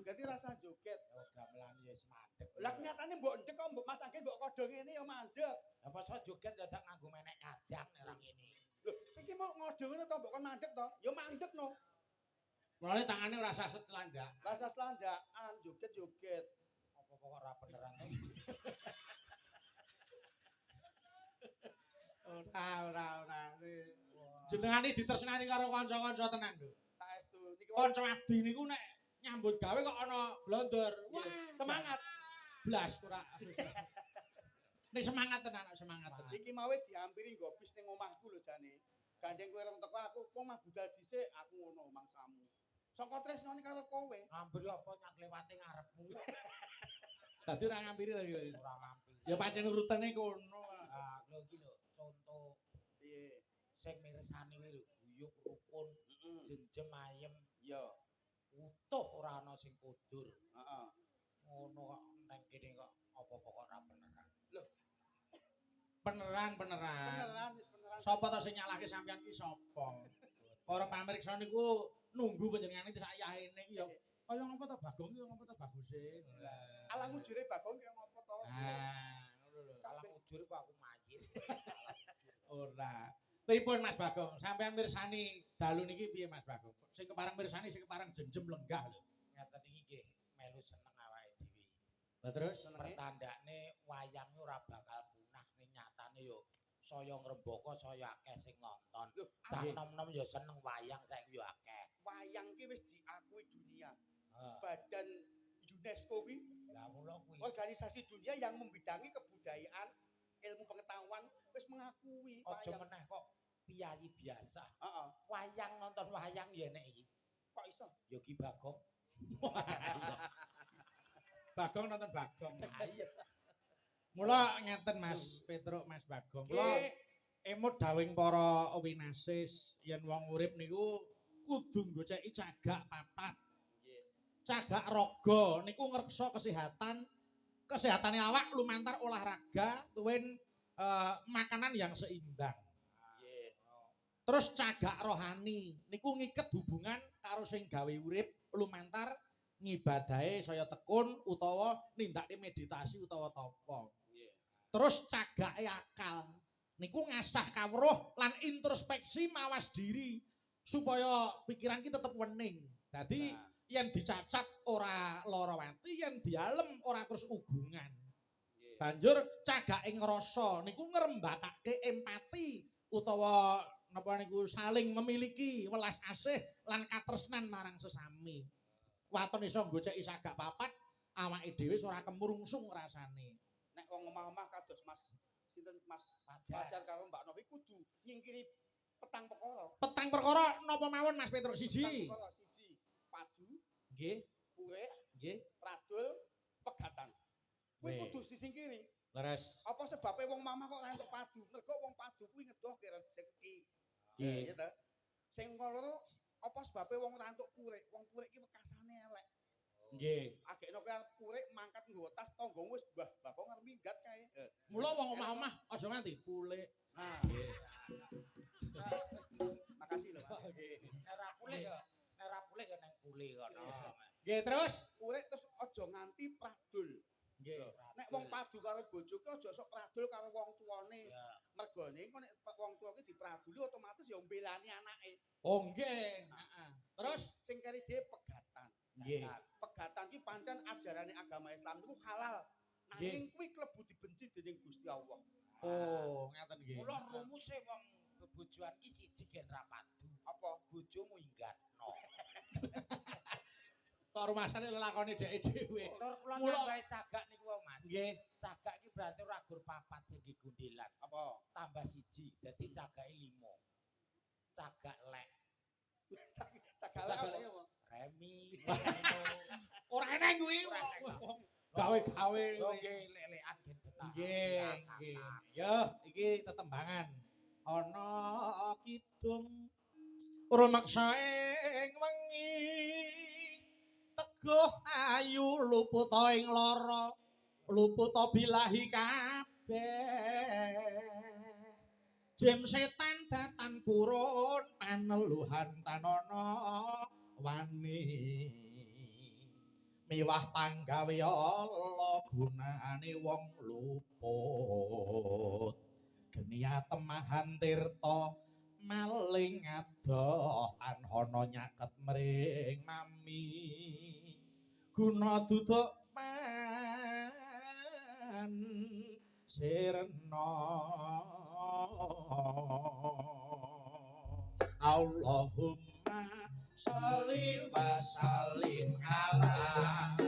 joget iki rasa joget. Ya gamelan ya wis mandek. Lah nyatane mbok ndek kok mbok Mas Angge mbok kodho ngene ya mandek. Lah masa joget dadak nganggo menek kajang nek ora ngene. Lho, iki mau ngodho ngono to mbok kon mandek to? Ya mandek no. Mulane tangane ora sah selandak. Rasa selandakan joget-joget. Apa kok ora beneran to? Ora, ora, ora. Jenengane ditresnani karo kanca-kanca tenan lho. Saestu niki Kanca abdi niku nek nyambut gawe kok ana blondor. Wah, semangat. Blas ora susah. Nek semangat tenan, semangat tenan. Iki mawe diampiri nggo bis ning omahku lho jane. Gandeng kowe rong teko aku wong mah budal dhisik aku ngono mangsamu. Saka tresnane karo kowe. Ngampiri apa nyak lewate ngarepmu? Dadi ora ngampiri to iki. Ora ngampiri. Ya pancen rutene kono. Ah, lho iki lho conto Piye? sing mirsani kuwi lho guyub rukun, Heeh. jenjem ayem, Iya, utuh ora ana sing kudur. heeh. Ngono kok nang kene kok apa-apa kok ora beneran. Peneran, peneran. Beneran wis beneran. Sapa to sing nyalahke sampeyan ki sapa? Para pamirsa niku nunggu panjenengane sak yahene iki ya. Kaya ngopo to Bagong iki ngopo to baguse? Alang ujure Bagong kaya ngopo to? Nah, ngono lho. Kalang ujur kok aku mayir. Ora. Pripun Mas Bagong? Sampeyan mirsani dalu niki piye Mas Bagong? Sing kepareng mirsani sing kepareng jenjem lenggah lho. Ngeten iki nggih melu seneng awake dhewe. Lah terus Senenge? Pertandane wayang ora bakal punah ning nyatane yo saya ngrembaka saya akeh sing nonton. Lho, Cah Nggih. nom-nom yo seneng wayang saiki yo akeh. Wayang ki wis diakui dunia. Heeh. Badan UNESCO kuwi Lah mula kuwi. organisasi dunia yang membidangi kebudayaan, ilmu pengetahuan wis mengakui Aja wayang. meneh kok piyayi biasa. Heeh. Wayang nonton wayang ya nek iki. Kok iso? Ya Ki Bagong. Bagong nonton Bagong. Iya. Mula ngeten Mas Petruk, Mas Bagong. Mula emut dawing para winasis yen wong urip niku kudu nggoceki cagak papat. Nggih. Cagak raga niku ngreksa kesehatan, kesehatane awak lumantar olahraga tuwin makanan yang seimbang. Nggih. Terus cagak rohani niku ngiket hubungan karo sing gawe urip lumantar ngibadahe saya tekun utawa nindakake meditasi utawa tapa. Nggih. Terus cagake akal niku ngasah kawruh lan introspeksi mawas diri supaya pikiran ki tetep wening. Dadi Nah, yen dicacat ora lara ati, yen dialem ora terus ugungan. Nggih. Banjur cagake ngrasa niku ngrembakake empati utawa napa niku saling memiliki welas asih lan katresnan marang sesami. Waton iso nggoceki sagak papat, awake dhewe wis ora kemrungsung rasane. Nek wong omah-omah kados Mas sinten Mas Fajar. Fajar karo Mbak Novi kudu nyingkiri petang perkara. Petang perkara napa mawon Mas Petruk Petang siji? perkara siji, padu, Nggih, purik, nggih. pradul, pegatan. Kuwi Weh. kudu disingkiri. Leres. Apa sebabe wong mamah kok ora entuk padu? Mergo wong padu kuwi ngedohke rezeki. Nggih. Iya ta? Sing loro apa sebabe wong ora entuk purik? Wong purik ki wekasane elek. Nggih. Agekno kowe arep purik mangkat nggawa tas tanggamu wis mbah Bagong arep minggat kae. Mula wong omah-omah aja nganti pulik. Nah, Nggih. makasih lho, Mas. Nggih. Nek ora pulih ya, nek ora pulih ya nang pulih kono. Nggih, terus? Purik terus aja nganti pradul. Nggih. Nek wong padu karo bojo ki aja sok pradul karo wong tuane. Ya. Mergone engko nek wong tuwa ki dipraduli otomatis ya mbelani anake. Oh nggih, heeh. Terus sing keri dhewe pegatan. Nggih. Nah, pegatan ki pancen ajarane agama Islam niku halal. Nanging kuwi klebu dibenci dening Gusti Allah. Oh, ngaten nggih. Mula rumuse wong bebojoan ki siji gen ra padu. Apa? Bojomu inggatno. Kok rumasane lelakone dheke dhewe. Tur kula nambahi cagak niku wae, Mas. Nggih. Cagak ki berarti ora gur papat sing digundelan. Apa? Tambah siji, dadi cagake 5. Cagak lek, Cagale apa? remi, Ora eneng kuwi. Ora eneng. Gawe-gawe Lho kuwi. nggih lek-lekan gen betah. Nggih, nggih. Yo, iki tetembangan. Ana kidung rumeksa ing wengi. Teguh ayu luputa ing lara, luputa bilahi kabeh. Jem setan datan purun paneluhan tanana wani. Miwah panggawe Allah gunane wong luput. Genia temahan tirta maling adoh tanhana nyaket mring mami. Guna duduk pan sirna. Allahumma sholli wa sallim ala